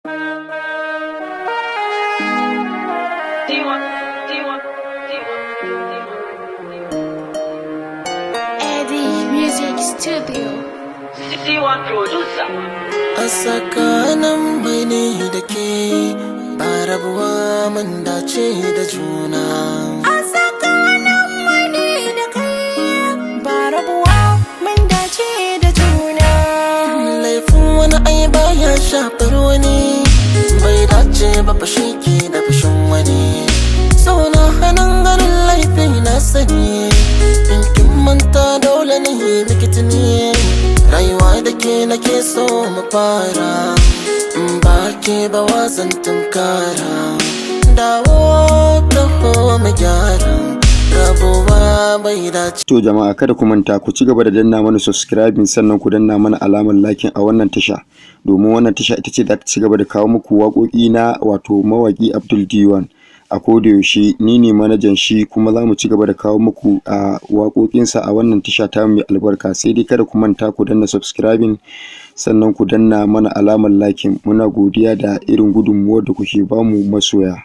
D1, D1, D1, D1. Eddie Music Studio. C1 producer. A tsakanin mai ne da ke ba rabuwa, mun dace da juna. A tsakanin mani da kai ba rabuwa, mun dace da juna. Laifin wani ai baya shafar wani, bai dace ba fashi ke da fushin wani. Sauna hannun ganin laifi na sani, in kin manta dole ne miki tuni. Rayuwa da ke nake so mu fara, in ba ke ba wasan tunkara. Dawo, taho mu gyara, rabuwa bai dace. To jama'a, kada ku manta ku ci gaba da danna mana subscribing, sannan ku danna mana alamar liking a wannan tasha, domin wannan tasha ita ce za ta ci gaba da kawo muku waƙoƙi na wato mawaƙi Abdul D1 a koda yaushe. Ni ne manajan shi, kuma za mu ci gaba da kawo muku a waƙoƙinsa a wannan tasha ta mai albarka. Sai dai kada ku manta ku danna subscribing, sannan ku danna mana alamar liking. Muna godiya da irin gudunmuwar da kuke bamu, masoya.